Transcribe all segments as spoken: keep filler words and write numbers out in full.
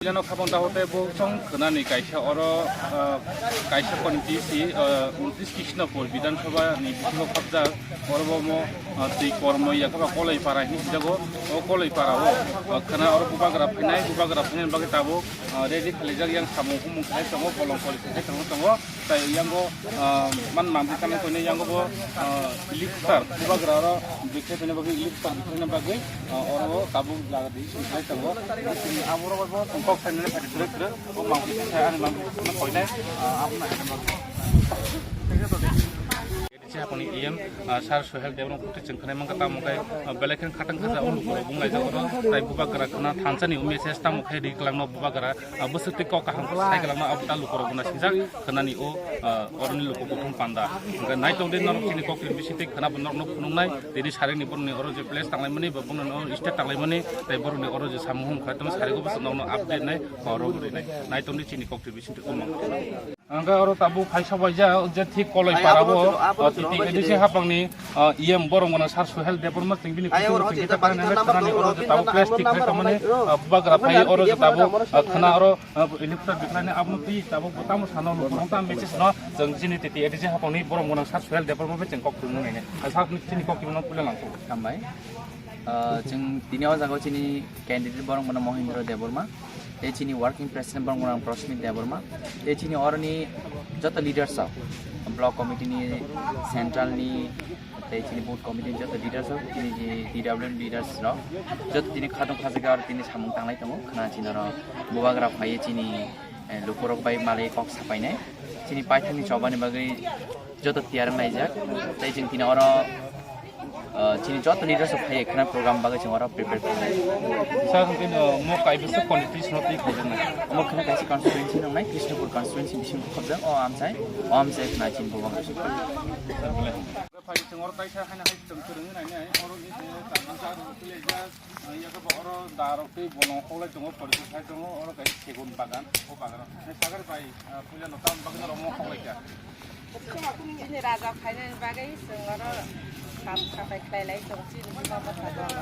Puilano khabang tahote bo chong khwnani kaisa oro, ah, kaisa constituency, ah, untris Krishnapur Bidhan Sabha ni bisingo khapjak. Oro bo mo, ah, twi kormo ya khe ba Koloi para hinwi sijak o. O Koloi para o, ah, khwna oro bubagra phainai, bubagra phainani bagwi tabuk, ah, ready khailaijak, yang samung humung khai tongo, bolong pori khai tongo tongo. Tai yango, ah, man manti kami koine yango bo, ah, elite star, bubagra oro bikhe phaina bagwi, elite star bikhe phaina bagwi, ah, oro tabuk jaga di sing khai tongo. Sing abo oro bo tongkok khainani phai tere tere, o manti khai ani manti khai koine, ah, abo na. Chini apni E M, ah, Sir Sohel Debbarma kutui chwng khwnai mankha, tamo khe, ah, belai khe khatang khaja o lukurok bung laijak oro, tai bubagra khwna thansa ni o message tamo khe ri kwlangno bubagra, ah, bwswk tei kok kaham sai kwlangno abo ta lukurok guna sinjak khwnani o, ah, oroni luku kuthum panda. Hwnkhe naitong di norok chini kok twi bising tei khwna bo norokno phunuknai, tini sarini borokni oro je place tanglaimani ba borokni oro state tanglaimani, tai borokni oro je samung hum khlai tongma sari go bwswk norokno update nai, khorok rinai. Naitong di chini kok twi bising tei o mankhai. Hwnkhe oro tabuk phai sobaijak je thik Koloi para o, o, titi A D C hapangni, o, E M borok gwnang Sir Sohel Debbarma chwng bini kutung chwng kita para nang thani oro je tabuk plastic khai tongmani, o, bubagra phai oro je tabuk, o, khwna oro, o, electric biklani aboni twi tabuk bo tamo sano lukurok tamo message no chwng chini titi A D C hapangni borok gwnang Sir Sohel Debbarma bai chwng kok twi nang nai. Sir chini kok twi no puila langkho. Hambai. Ah, chwng tini o jaga o chini candidate borok bono Mohindra Debbarma, tei chini working president borok bono Prasmit Debbarma, tei chini oroni joto leaders rok, block committee ni, central ni, tei chini booth committee ni joto leaders rok, chini je D W M leaders rok, joto tini khatong khajagwi aro tini samung tanglai tongo, khna chini oro bubagra phaiwi chini, eh, lukurok bai malwi kok sapainai, chini paithakni chobani bagwi joto tiyar wng laijak, tei chwng tini oro, ah, chini joto leaders rok phai khwna program bagwi chwng oro prepare khlai. Sir, hwnkhe no mo kaibwswk constituency no twi khaijaknai? Mo khwna kaisa constituency nwngnai, Krishnapur constituency bisingo khobjak, o amchai, o amchai khwna chini bubagra. Sir, bole. Phai chwng oro kaisa haino hai chwng kwrwngwi nainai, oro ni je tangmani jagao kwlaijak, ah, yakhe bo oro darok tei bolong hoklai tongo, porikhe khai tongo, oro kaisa segun bagan, o bagan. Nai sagari bai, ah, puila no tamni bagwi norok mo hoklaikha? Chini raja phainani bagwi chwng oro sam sapai khlai lai tongo, chini buma bwsa dol.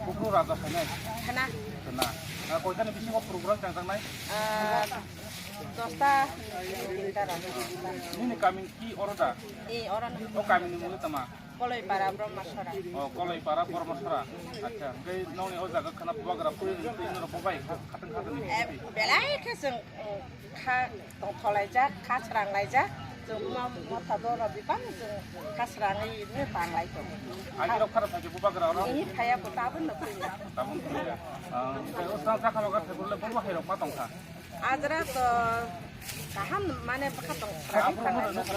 Buphuru raja phainai? Khna. Khna. Ah, koitani bisingo program changjaknai? Ah, dosta tinta rok. Nini kami ki oro da? Ee, oro no. O kami ni mung tama? Koloi para Brahma Sora. O, Koloi para Brahma Sora. Acha, hwnkhe nokni o jaga khwna bubagra phuri ni twi norok bo bai kha-, khatang khatang ni. Eh, belai khe chwng, mm, kha tongthok laijak, kha srang laijak, chwng buma motha doro bipang chwng kha srangwi no tang lai tongo. Ani rok khara thangkhe bubagra oro? Ee, phaiya bo tabuk no phaiya. Tabuk no phaiya. Ah, hwnkhe o chwng chakha loga thaibrwle bo bahai rok ma tongkha? Ajra to kaham mane bwkha tong. Kaham khe khana nukha.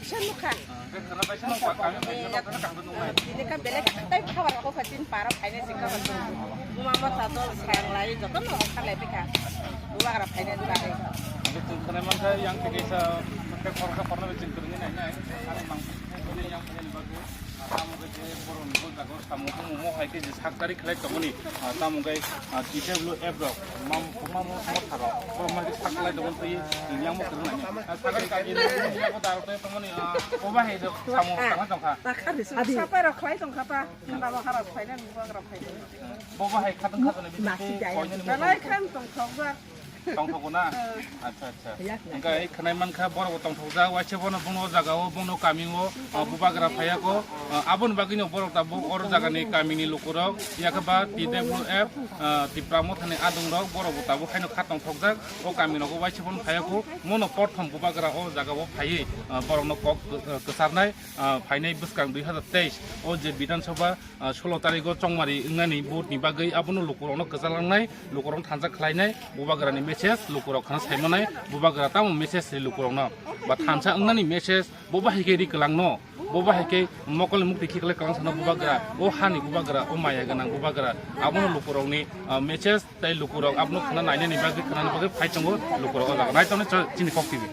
Kisa nukha. Khe khana kaisa nukha, kami bai khana kaham nukha. Ini kan belai tai khabar ko khatin para phaina singka ba. Buma motha dol sang lai joto no khalai bikha. Bubagra phaina ni bagwi. Khe chwng khana mankha yang khe kaisa khe khoroksa khoroknwi chwng kwrwngwi nainai. Ani mang yang khe ni bagwi. Tamo khe je borok ni o jaga o samung tamo mo hai khe je sak tarik khlai tongmani, ah, tamo khe, ah, T W F rok mam, mam, motha rok borok ma khe sak khlai tongmani twi yang mo kwrwng nai. Ah, sakari kami ni bo daro twi tongmani, ah, o bahai rok samung tangma tongkha. Sapai rok khlai tongkha ta, khanda ba harok khlai nang bubagra khlai. Bo bahai khatang khatang ni bisi koinani. Belai khan tongthok jak. Tongthogo na? Acha, acha. Hwnkhe khwnai mankha borok bo tongthokjak, waisa bono bono o jaga o, bono kami o, ah, bubagra phaiya kho. Ah, aboni bagwi no borok tabuk oro jaga ni kami ni lukurok, yakhe ba T W F, ah, Tipra Motha ni adong rok, borok bo tabuk haino kha tongthokjak, o kami rogo waisa bono phaiya kho. Mono porthom bubagra o jaga o phaiwi, ah, borok no kok, ah, kwcharnai, ah, phainai bwskang dui hazar teis o je Bidhan Sabha, ah, solo tarigo chongmari wngnani vote ni bagwi abono lukurokno kwchanglangnai, lukurokno thansa khlainai, bubagrani message lukurok khana saimanai, bubagra tamo message ri lukurokno ba thansa wngnani message bo bahai khe ri kwlangno, bo bahai khe mokol mukti khiklai kwlang sano bubagra, o hani bubagra, o maya gwnang bubagra, abono lukurokni, ah, message tei lukurok abono khana nainani bagwi, khanani bagwi phai tongo lukurok o jaga. Nai tongni chini kok T V.